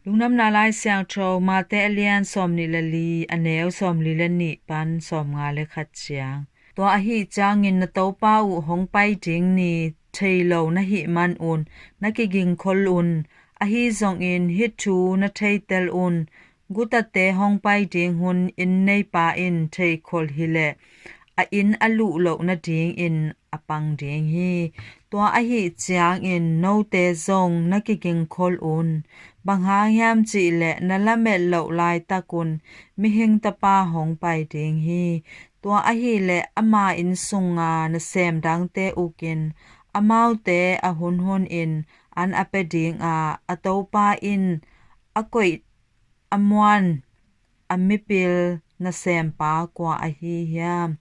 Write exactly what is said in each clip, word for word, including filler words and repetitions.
Lungdamna Lai Siangtho, Mate a lian sawmnih le li, a neu sawmli le nih pan sawmnga le khat ciang. Tua ahih ciangin na Topa uh hong pai ding ni thei lo na hih manun na kigingkhol un. Ahi zongin hih thu na theitel un, gutate hong pai ding hun inn neipa in theikhol hileh a inn a luh loh nadingin a pang ding hi. Tua ahih ciangin note zong na kigingkhol un. Bang hang hiam cihleh na lamet loh laitakun mihing tapa hong pai ding hi. Tua ahileh ama inn sunga nasem dangte ukin amaute a hunhunin an a pia dinga, a topa in a koih a muan a mipil nasempa kua ahi hiam?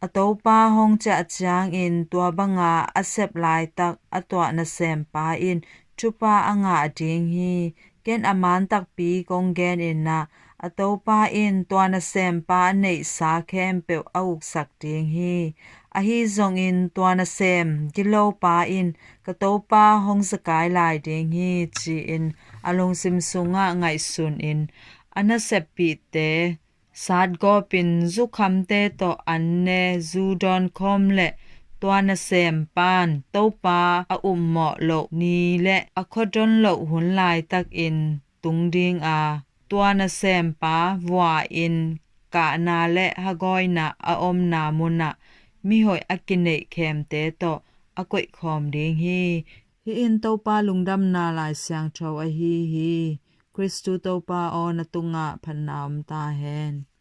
A topa hong ciah ciangin tua banga a sep laitak a tuah nasempa in thupha a ngah ding hi. Ken a man takpi kong genin ah, a topa in tua nasempa a neihsa khempeuh a uksak ding hi. Ahi zongin tua nasem gilopa in ka topa hong zakai lai ding hi, ci-in a lungsim sungah ngaihsunin a naseppihte satgawpin zukhamte tawh an ne zu dawnkhawm leh tua nasempan topa a upmawh loh ni le a khuadon loh hun laitakin tung dinga, tua nasempa vua-in kahna le hagawina a omna munah mihoih a kineih khemte tawh a koihkhawm ding hi. Hih in Topa Lungdamna Lai Siangtho ahi hi. Khristu Topa aw, na tungah phatna om ta hen.